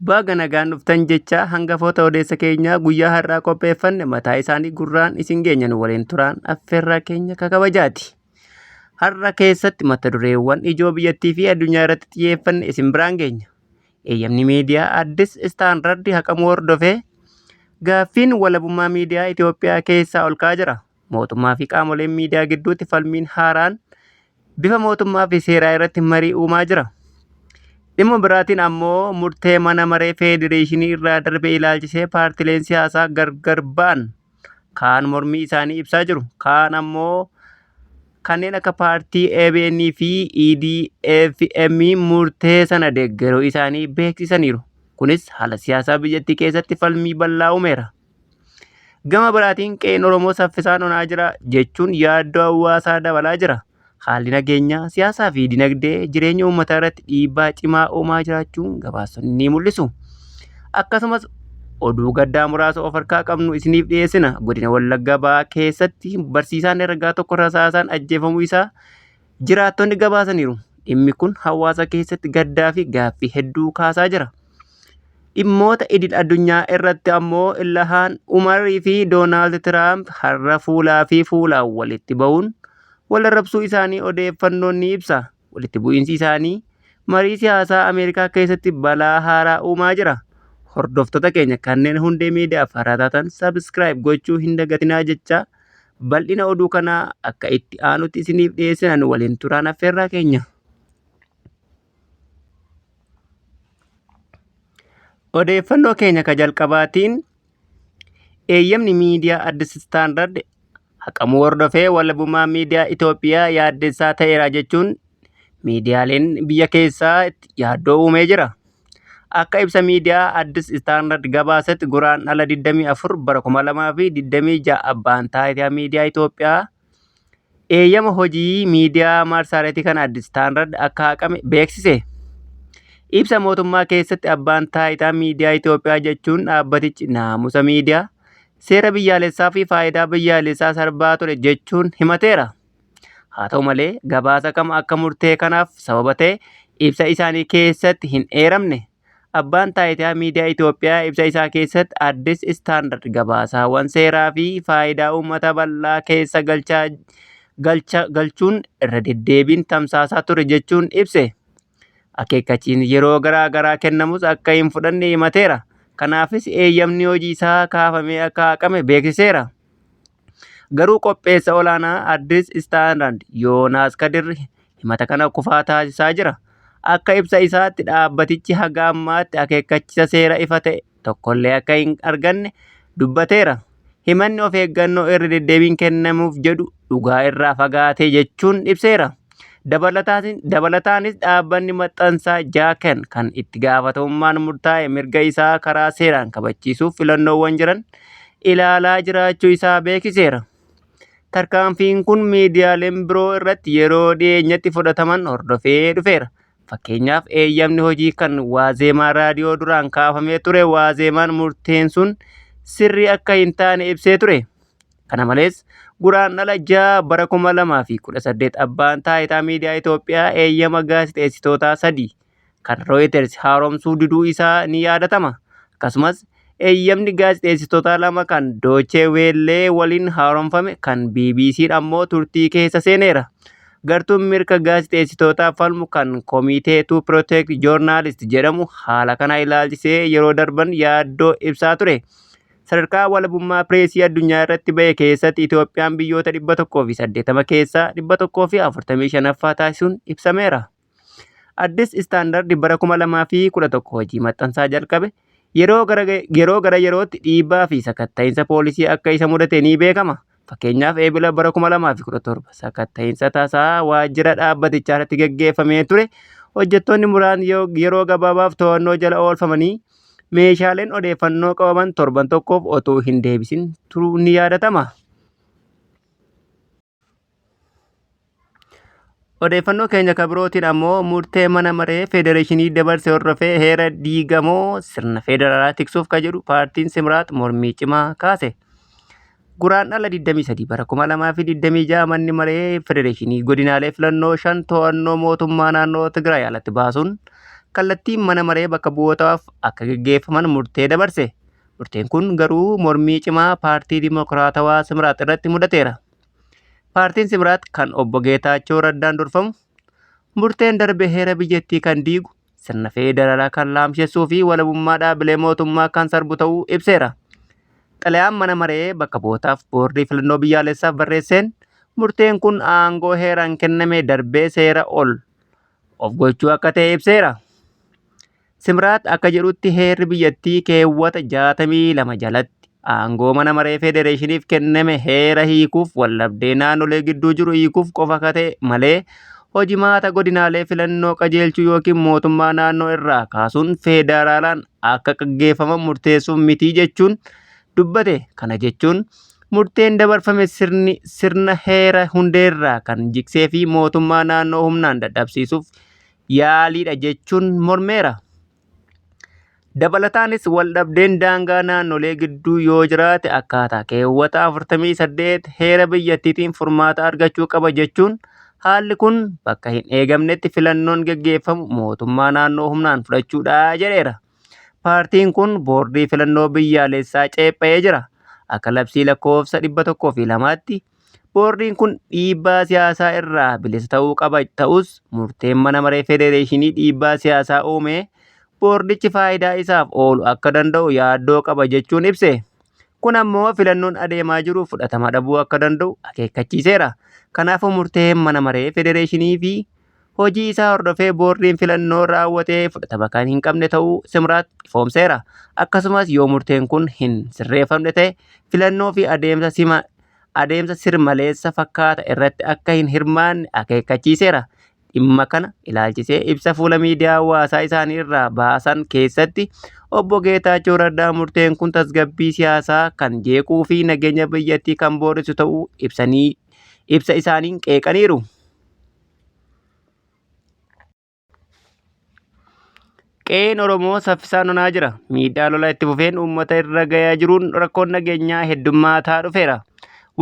Baga nagaan dhuftan jechaa hangafoota odeessa keenyaa guyyaa har'aa qopheeffanne mataa isaanii gurraan isin geenya nu waliin turaan affeerraa keenya kakabajaati. Har'a keessatti mata dureewwan ijoo biyyattii fi addunyaa irratti xiyyeeffanne isin biraan geenya. Eeyyamni miidiyaa Addis Istaandardi haqamuu hordofee gaaffiin walabummaa miidiyaa Itoophiyaa keessaa ol ka'aa jira. Mootummaa fi qaamoleen miidiyaa gidduutti falmiin haaraan bifa mootummaa fi seeraa irratti marii uumaa jira. Dhimma biraatiin ammoo murtee mana maree federeeshinii irraa darbe ilaalchisee paartileen siyaasaa gargar ba'an kaan mormii isaanii ibsaa jiru. Kaan ammoo kanneen akka paartii ABN fi EDFM murtee sana deeggaruu isaanii beeksisaniiru. Kunis haala siyaasaa biyyattii keessatti falmii bal'aa uumeera. Gama biraatiin qe'een Oromoo saffisaan onaa jira jechuun yaaddoo hawaasaa dabalaa jira. Haalli nageenyaa, siyaasaa fi dinagdee jireenya uummataa irratti dhiibbaa cimaa uumaa jiraachuun gabaasonni ni mul'isu. Akkasumas oduu gaddaa muraasa of harkaa qabnu isiniif dhiyeessina. Godina Wallaggaa Bahaa keessatti barsiisaan herregaa tokko rasaasaan ajjeefamuu isaa jiraattonni gabaasaniiru. Dhimmi kun hawaasa keessatti gaddaa fi gaaffii hedduu kaasaa jira. Dhimmoota idil addunyaa irratti ammoo Illahaan Umarii fi Doonaald Tiraamp har'a fuulaa fi fuulaan walitti bahuun wal arrabsuu isaanii odeeffannoon ni ibsa. Walitti bu'iinsi isaanii marii siyaasaa Ameerikaa keessatti balaa haaraa uumaa jira. Hordoftoota keenya kanneen hundee miidiyaaf haaraa taatan subscribe gochuu hin dagatinaa jecha bal'ina oduu kanaa akka itti aanutti isiniif dhiyeessina nu waliin turaan affeerraa keenya. Odeeffannoo keenya ka jalqabaatiin eeyyamni miidiyaa Addis Standard haqamuu hordofee walabummaa miidiyaa Itoophiyaa yaaddessaa ta'eera jechuun miidiyaaleen biyya keessaa yaaddoo uumee jira. Akka ibsa miidiyaa Addis Standard gabaasetti Guraandhala 24 bara 2026 abbaan taayitaa miidiyaa Itoophiyaa eeyyama hojii miidiyaa marsariitii kan Addis Standard akka haqame beeksise. Ibsa mootummaa keessatti abbaan taayitaa miidiyaa Itoophiyaa jechuun dhaabbatichi naamusa miidiyaa, seera biyyaalessaa fi faayidaa biyyaalessaa sarbaa ture jechuun himateera. Haa ta'u malee gabaasa kam akka murtee kanaaf sababa ta'e ibsa isaanii keessatti hin eeramne. Abbaan Taayitaa Miidiyaa Itoophiyaa ibsa isaa keessatti Addis Standard gabaasaawwan seeraa fi faayidaa uummata bal'aa keessa galchaa galcha galchuun irra deddeebiin tamsaasaa ture jechuun ibse. Akeekkachiisni yeroo garaa garaa kennamus akka hin fudhanne himateera. Kanaafis eeyyamni hojii isaa kaafamee akka haqame beeksiseera. Garuu qopheessa olaanaa Addis Standard Yoonaas Kadir himata kana kufaa taasisaa jira. Akka ibsa isaatti dhaabbatichi haga ammaatti akeekkachiisa seera ifa ta'e tokkollee akka hin arganne dubbateera. Himanni of eeggannoo irra deddeebiin kennamuuf jedhu dhugaa irraa fagaate jechuun ibseera. Dabalataanis dhaabbanni maxxansaa Jaaken kan itti gaafatamummaan murtaa'e mirga isaa karaa seeraan kabachiisuuf filannoowwan jiran ilaalaa jiraachuu isaa beeksiseera. Tarkaanfiin kun miidiyaaleen biroo irratti yeroo dhiyeenyatti fudhataman hordofee dhufeera. Fakkeenyaaf eeyyamni hojii kan Waazeemaa Raadiyoo duraan kaafamee ture Waazeemaan murteen sun sirrii akka hin taane ibsee ture. Kana malees Guraandhala 6 bara 2018 abbaan taayitaa miidiyaa Itoophiyaa eeyyama gaazexeessitootaa sadii kan Reuters haaromsuu diduu isaa ni yaadatama. Akkasumas eeyyamni gaazexeessitootaa lama kan Doochee Weellee waliin haaromfame kan BBC'n ammoo turtii keessa seeneera. Gartuun mirga gaazexeessitootaa falmu kan Committee to Protect Journalists jedhamu haala kana ilaalchisee yeroo darban yaaddoo ibsaa ture. Sadarkaa walabummaa pireesii addunyaa irratti bahe keessatti Itoophiyaan biyyoota 180 keessaa 145ffaa taasisuun ibsameera. Addis Standard bara 2011 hojii maxxansaa jalqabe yeroo gara yeroo gara yerootti dhiibbaa fi sakatta'iinsa poolisii akka isa mudate ni beekama. Fakkeenyaaf Eebila bara 2017 sakatta'iinsa tasaa waajjira dhaabbatichaa irratti geggeeffamee ture hojjettoonni muraasni yeroo gabaabaaf to'annoo jala oolfamanii meeshaaleen odeeffannoo qabaman torban tokkoof otuu hin deebisin turuun ni yaadatama. Odeeffannoo keenya kan birootiin ammoo murtee mana maree federeeshinii dabarse hordofee heera diigamoo sirna federaalaa tiksuuf kan jedhu paartiin Simraat mormii cimaa kaase. Guraandhala 23 bara 2026 manni maree federeeshinii godinaalee filannoo 5 to'annoo mootummaa naannoo Tigraay alatti baasuun kallattiin mana maree bakka bu'ootaaf akka geggeeffaman murtee dabarse. Murteen kun garuu mormii cimaa paartii Dimokiraatawaa Simraat irratti mudateera. Paartiin Simraat kan obbo Geetaachoo Raddaan durfamu murteen darbe heera biyyattii kan diigu, sirna feederaalaa kan laamshessuu fi walabummaa dhaabilee mootummaa kan sarbu ta'uu ibseera. Xalayaan mana maree bakka bu'ootaaf boordii filannoo biyyaalessaaf barreesseen murteen kun aangoo heeraan kenname darbee seera ol of gochuu akka ta'e ibseera. Simraat akka jedhutti heerri biyyattii keewwata 62 jalatti aangoo mana maree federeeshiniif kenname heera hiikuuf waldhabdee naannolee gidduu jiru hiikuuf qofa akka ta'e malee hojimaata godinaalee filannoo qajeelchuu yookiin mootummaa naannoo irraa kaasuun federaalaan akka gaggeeffaman murteessuuf mitii jechuun dubbate. Kana jechuun murteen dabarfame sirni sirna heera hundeerraa kan jigsee fi mootummaa naannoo humnaan dadhabsiisuuf yaaliidha jechuun mormeera. Dabalataanis waldhabdeen daangaa naannolee gidduu yoo jiraate akkaataa keewwata 48 heera biyyattiitiin furmaata argachuu qaba jechuun haalli kun bakka hin eegamnetti filannoon geggeeffamu mootummaa naannoo humnaan fudhachuudha jedheera. Paartiin kun boordii filannoo biyyaalessaa ceepha'ee jira. Akka labsii lakkoofsa 102tti Boordiin kun dhiibbaa siyaasaa irraa bilisa ta'uu qaba ta'us murteen mana maree federeeshinii dhiibbaa siyaasaa uume boordichi faayidaa isaaf oolu akka danda'u yaaddoo qaba jechuun ibse. Kun ammoo filannoon adeemaa jiru fudhatama dhabuu akka danda'u akeekkachiiseera. Kanaafuu murteen mana maree federeeshinii fi hojii isaa hordofee boordiin filannoo raawwate fudhatama kan hin qabne ta'uu Simraat ifoomseera. Akkasumas yoo murteen kun hin sirreeffamne ta'e filannoo fi adeemsa sima adeemsa sir-maleessa fakkaata irratti akka hin hirmaanne akeekkachiiseera. Dhimma kana ilaalchisee ibsa fuula miidiyaa hawaasaa isaanii irraa baasan keessatti obbo Geetaachoo Raddaa murteen kun tasgabbii siyaasaa kan jeequu fi nageenya biyyattii kan booressu ta'uu ibsanii ibsa isaaniin qeeqaniiru. Qe'een Oromoo saffisaan onaa jira. Miidhaa lolaa itti fufeen uummata irra gayaa jiruun rakkoon nageenyaa heddummaataa dhufeera.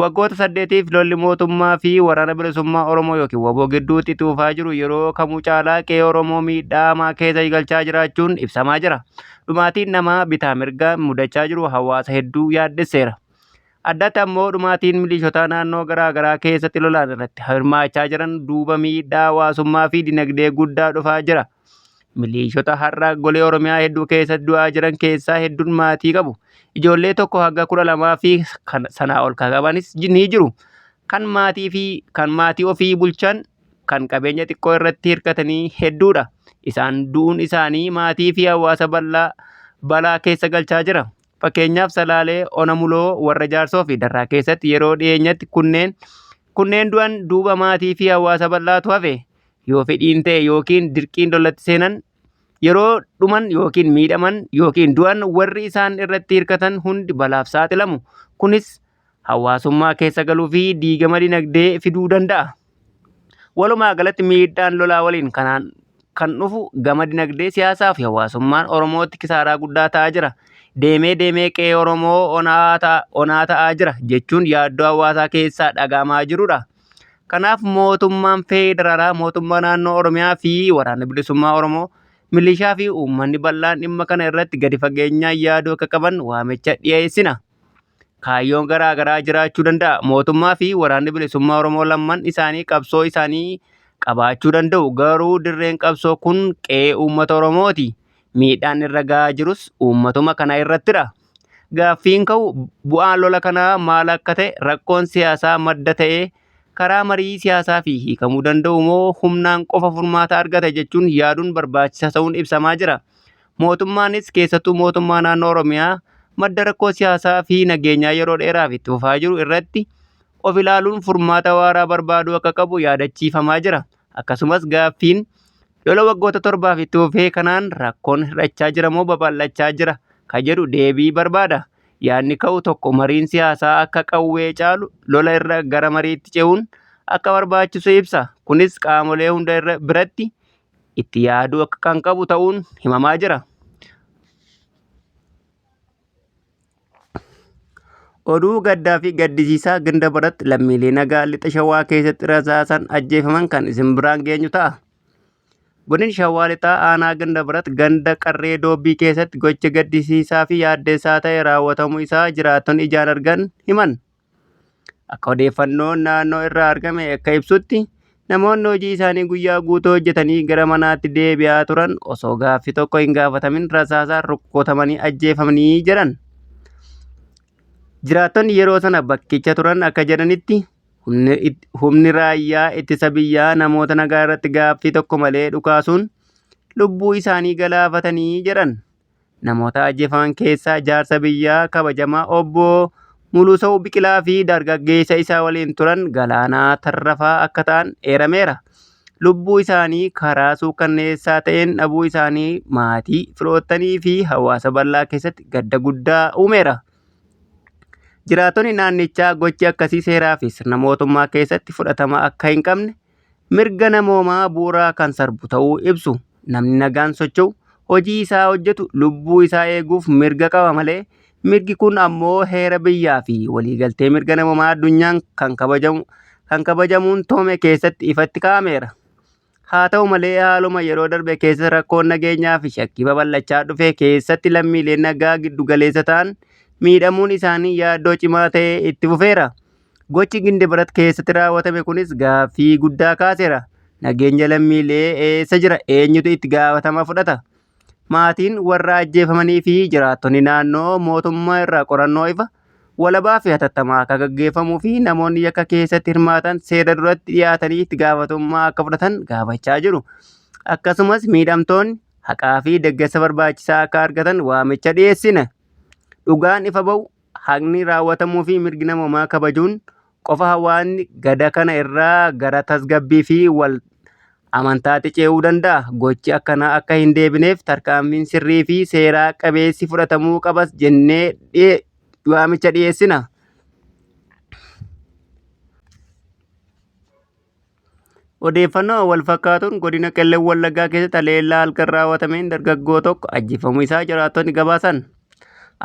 Waggoota saddeetiif lolli mootummaa fi waraana bilisummaa Oromoo yookiin wbo gidduutti itti fufaa jiru yeroo kamuu caalaa qe'ee Oromoo miidhaa hamaa keessa galchaa jiraachuun ibsamaa jira. Dhumaatiin namaa bitaa mirgaan mudachaa jiru hawaasa hedduu yaaddesseera. Addatti ammoo dhumaatiin milishotaa naannoo garaa garaa keessatti lolaan irratti hirmaachaa jiran duuba miidhaa hawaasummaa fi dinagdee guddaa dhufaa jira. Miliishota har'a golee Oromiyaa hedduu keessatti du'aa jiran keessaa hedduun maatii qabu. Ijoollee tokko haga 12 fi kan sanaa ol kan qabanis ni jiru. Kan maatii fi kan maatii ofii bulchan kan qabeenya xiqqoo irratti hirkatanii hedduudha. Isaan du'uun isaanii maatii fi hawaasa bal'aa balaa keessa galchaa jira. Fakkeenyaaf Salaalee, Ona Muloo, Warra Jaarsoo fi Darraa keessatti yeroo dhiyeenyatti kunneen kunneen du'an duuba maatii fi hawaasa bal'aatu hafe. Yoo fedhiin ta'e yookiin dirqiin lolatti seenan yeroo dhuman yookiin miidhaman yookiin du'an warri isaan irratti hirkatan hundi balaaf saaxilamu. Kunis hawaasummaa keessa galuu fi diigama dinagdee fiduu danda'a. Walumaa galatti miidhaan lolaa waliin kanaan kan dhufu gama dinagdee, siyaasaa fi hawaasummaan Oromootti kisaaraa guddaa ta'aa jira. Deemee deemee qe'ee Oromoo onaa ta'aa jira jechuun yaaddoo hawaasaa keessaa dhaga'amaa jirudha. Kanaaf mootummaan feederaalaa, mootummaa naannoo Oromiyaa fi waraanni bilisummaa Oromoo milishaa fi uummanni bal'aan dhimma kana irratti gadi fageenyaan yaaduu akka qaban waamicha dhiyeessina. Kaayyoon garaa garaa jiraachuu danda'a. Mootummaa fi waraanni bilisummaa Oromoo lamman isaanii qabsoo isaanii qabaachuu danda'u. Garuu dirreen qabsoo kun qe'ee uummata Oromooti. Miidhaan irra gahaa jirus uummatuma kana irrattidha. Gaaffiin ka'u bu'aan lola kanaa maal akka ta'e rakkoon siyaasaa madda ta'ee karaa marii siyaasaa fi hiikamuu danda'u moo humnaan qofa furmaata argata jechuun yaaduun barbaachisaa ta'uun ibsamaa jira. Mootummaanis keessattuu mootummaa naannoo Oromiyaa madda rakkoo siyaasaa fi nageenyaa yeroo dheeraaf itti fufaa jiru irratti of ilaaluun furmaata waaraa barbaaduu akka qabu yaadachiifamaa jira. Akkasumas gaaffiin lola waggoota torbaaf itti fufee kanaan rakkoon hir'achaa jira moo babal'achaa jira ka jedhu deebii barbaada. Yaadni ka'u tokko mariin siyaasaa akka qawwee caalu lola irra gara mariitti ce'uun akka barbaachisu ibsa. Kunis qaamolee hunda irra biratti itti yaaduu akka kan qabu ta'uun himamaa jira. Oduu gaddaa fi gaddisiisaa Ginda Barat lammiilee nagaa lixa Shawaa keessatti rasaasan ajjeefaman kan isin biraan geenyu ta'a. Godina Shawaa Lixaa Aanaa Gindabarat ganda Qarree Doobbii keessatti gocha gaddisiisaa fi yaaddessaa ta'e raawwatamuu isaa jiraattonni ijaan argan himan. Akka odeeffannoon naannoo irraa argame akka ibsutti, namoonni hojii isaanii guyyaa guutuu hojjetanii gara manaatti deebi'aa turan osoo gaaffii tokko hin gaafatamin rasaasaan rukkutamanii ajjeefamanii jedhan. Jiraattonni yeroo sana bakkicha turan akka jedhanitti, humni raayyaa ittisa biyyaa namoota nagaa irratti gaaffii tokko malee dhukaasuun lubbuu isaanii galaafatanii jedhan. Namoota ajjeefaman keessaa jaarsa biyyaa kabajamaa Obbo Mulusaw Biqilaa fi dargaggeessa isaa waliin turan Galaanaa Tarrafaa akka ta'an eerameera. Lubbuu isaanii karaa suukanneessaa ta'een dhabuu isaanii maatii, firoottanii fi hawaasa bal'aa keessatti gadda guddaa uumeera. Jiraattonni naannichaa gochi akkasii seeraa fi sirna mootummaa keessatti fudhatama akka hin qabne mirga namoomaa bu'uuraa kan sarbu ta'uu ibsu. Namni nagaan socho'u, hojii isaa hojjetu lubbuu isaa eeguuf mirga qaba malee mirgi kun ammoo heera biyyaa fi waliigaltee mirga namoomaa addunyaan kan kabajamu kan kabajamuun toome keessatti ifatti kaa'ameera. Haa ta'u malee haaluma yeroo darbe keessa rakkoon nageenyaa fi shakkii babal'achaa dhufe keessatti lammiileen nagaa giddu galeessa ta'an miidhamuun isaanii yaaddoo cimaa ta'ee itti fufeera. Gochi Gindibarat keessatti raawwatame kunis gaaffii guddaa kaaseera. Nageenya lammiilee eessa jira? Eenyutu itti gaafatama fudhata? Maatiin warra ajjeefamanii fi jiraattonni naannoo mootummaa irraa qorannoo ifa, walabaa fi hatattamaa akka gaggeeffamuu fi namoonni yakka keessatti hirmaatan seera duratti dhiyaatanii itti gaafatamummaa akka fudhatan gaafachaa jiru. Akkasumas miidhamtoonni haqaa fi deggersa barbaachisaa akka argatan waamicha dhiyeessina. Dhugaan ifa ba'u haqni raawwatamuu fi mirgi namoomaa kabajuun qofa hawaasni gada kana irraa gara tasgabbii fi wal amantaatti ce'uu danda'a. Gochi akkanaa akka hin deebineef tarkaanfiin sirrii fi seeraa qabeessi fudhatamuu qabas jennee waamicha dhiyeessina. Odeeffannoo wal fakkaatuun godina Qellem Wallaggaa keessatti haleellaa halkan raawwatameen dargaggoo tokko ajjeefamuu isaa jiraattonni gabaasan.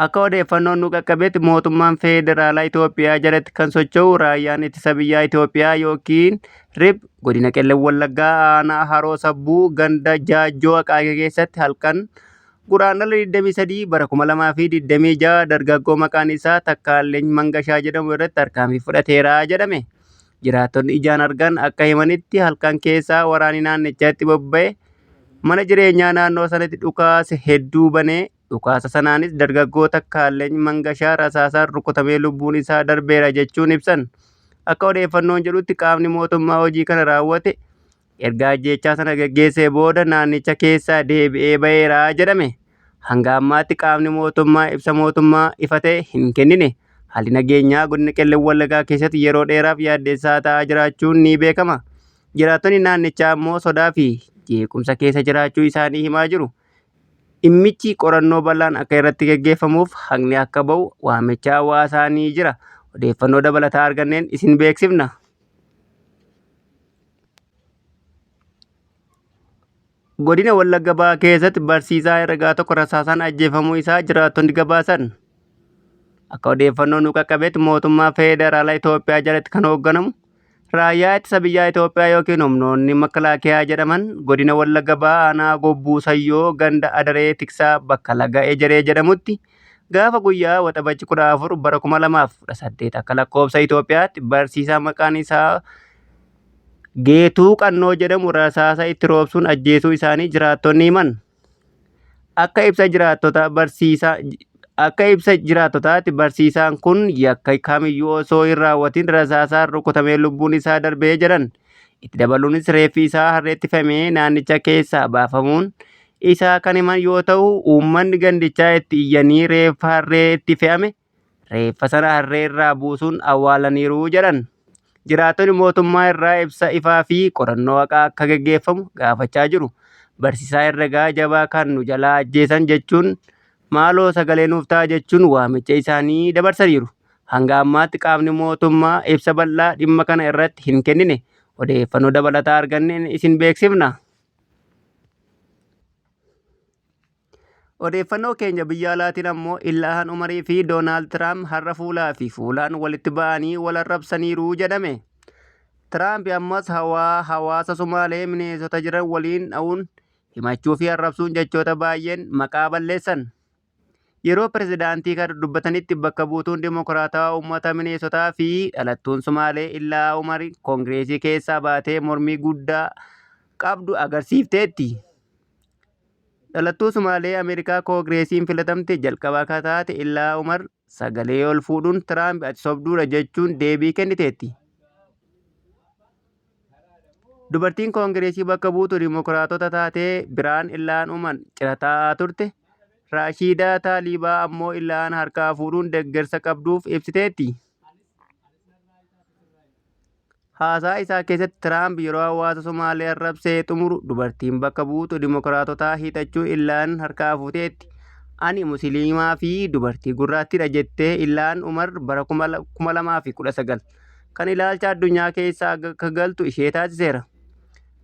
Akka odeeffannoon nu qaqqabetti mootummaan feederaalaa Itoophiyaa jalatti kan socho'u raayyaan ittisa biyyaa Itoophiyaa yookiin RIB godina Qellem Wallaggaa aanaa Haroo Sabbuu ganda Jaajjoo Aqaaqee keessatti halkan Guraandhala 23 bara 2026 dargaggoo maqaan isaa Takkaalleny Mangashaa jedhamu irratti tarkaanfii fudhateera jedhame. Jiraattonni ijaan argan akka himanitti halkan keessaa waraanni naannichatti bobba'e mana jireenyaa naannoo sanatti dhukaase hedduu banee dhukaasa sanaanis dargaggoo Takkaalleny Mangashaa rasaasaan rukutamee lubbuun isaa darbeera jechuun ibsan. Akka odeeffannoon jedhutti qaamni mootummaa hojii kana raawwate Erga ajjeechaa sana geggeessee booda naannicha keessaa deebi'ee ba'eera jedhame. Hanga ammaatti qaamni mootummaa ibsa mootummaa ifa ta'e hin kennine. Haalli nageenyaa godina Qellem Wallaggaa keessatti yeroo dheeraaf yaaddessaa ta'aa jiraachuun ni beekama. Jiraattonni naannichaa ammoo sodaa fi jeequmsa keessa jiraachuu isaanii himaa jiru. Dhimmichi qorannoo bal'aan akka irratti geggeeffamuuf haqni akka ba'u waamicha hawaasaa ni jira. Odeeffannoo dabalataa arganneen isin beeksifna. Godina Wallagga Bahaa keessatti barsiisaa herregaa tokko rasaasaan ajjeefamuu isaa jiraattonni gabaasan. Akka odeeffannoo nu qaqqabetti mootummaa feederaalaa Itoophiyaa jalatti kan hoogganamu raayyaa ittisa biyyaa Itoophiyaa yookiin humnoonni makalaakiyaa jedhaman godina Wallagga Bahaa aanaa Gobbuu Sayyoo ganda Adaree Tiksaa bakka laga Ejeree jedhamutti gaafa guyyaa Waxabajji 14 bara 2018 akka lakkoofsa Itoophiyaatti barsiisaa maqaan isaa Geetuu Qannoo jedhamu rasaasa itti roobsuun ajjeesuu isaanii jiraattonni himan. Akka ibsa jiraattota barsiisaa akka ibsa jiraattotaatti barsiisaan kun yakka kamiyyuu osoo hin raawwatin rasaasaan rukutamee lubbuun isaa darbee jedhan. Itti dabaluunis reeffi isaa harreetti fe'amee naannicha keessaa baafamuun isaa kan himan yoo ta'u uummanni gandichaa itti iyyanii reeffa harreetti fe'ame reeffa sana harree irraa buusuun awwaalaniiru jedhan. Jiraattonni mootummaa irraa ibsa ifaa fi qorannoo haqaa akka geggeeffamu gaafachaa jiru. Barsiisaa herregaa jabaa kan nu jalaa ajjeesan jechuun maaloo sagalee nuuf ta'a jechuun waamicha isaanii dabarsaniiru. Hanga ammaatti qaamni mootummaa ibsa bal'aa dhimma kana irratti hin kennine. Odeeffannoo dabalataa arganneen isin beeksifna. Odeeffannoo keenya biyya alaatiin ammoo Illaahan Umarii fi Doonaald Tiraamp har'a fuulaa fi fuulaan walitti ba'anii wal arrabsaniiru jedhame. Tiraamp ammas hawaasa Sumaalee Mineesota jiran waliin dha'uun himachuu fi arrabsuun jechoota baay'een maqaa balleessan. Yeroo pirezidaantii kana dubbatanitti bakka buutuun Dimokiraatawaa uummata Mineesotaa fi dhalattuun Sumaalee Illaa Umar Koongireesii keessaa baatee mormii guddaa qabdu agarsiifteetti. Dhalattuu Sumaalee Ameerikaa Koongireesiin filatamte jalqaba akka taate Illaa Umar sagalee ol fuudhuun Tiraamp ati sobduudha jechuun deebii kenniteetti. Dubartiin Koongireesii bakka buutu Dimokiraatota taatee biraan Illaan Umar cina taa'aa turte Raashiidaa Taaliibaa ammoo Illaan harkaa fuudhuun deeggarsa qabduuf ibsiteetti. Haasaa isaa keessatti Tiraamp yeroo hawaasa Somaalee arrabsee xumuru dubartiin bakka buutu Dimokiraatotaa hiixachuu Illaan harkaa fuuteetti. Ani Musliimaa fi dubartii gurraattiidha jettee Illaan Umar bara 2019 kan ilaalcha addunyaa keessaa akka galtu ishee taasiseera.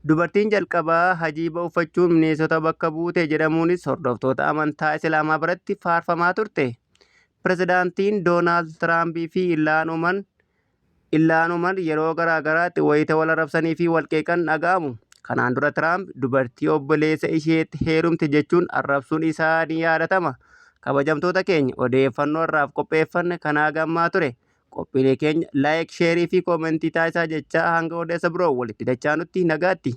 Dubartiin jalqabaa hajiiba uffachuun Mineesota bakka buute jedhamuunis hordoftoota amantaa Islaamaa biratti faarfamaa turte. Pirezidaantiin Doonaald Tiraampii fi Illaan Umar Illaan Umar yeroo garaa garaatti wayita wal arrabsanii fi wal qeeqan dhaga'amu. Kanaan dura Tiraamp dubartii obboleessa isheetti heerumte jechuun arrabsuun isaa ni yaadatama. Kabajamtoota keenya odeeffannoo har'aaf qopheeffanne kanaa gammaa ture. Qophiilee keenya like, share fi comment taasisaa jechaa hanga odeessa biroo walitti dachaanutti nagaatti.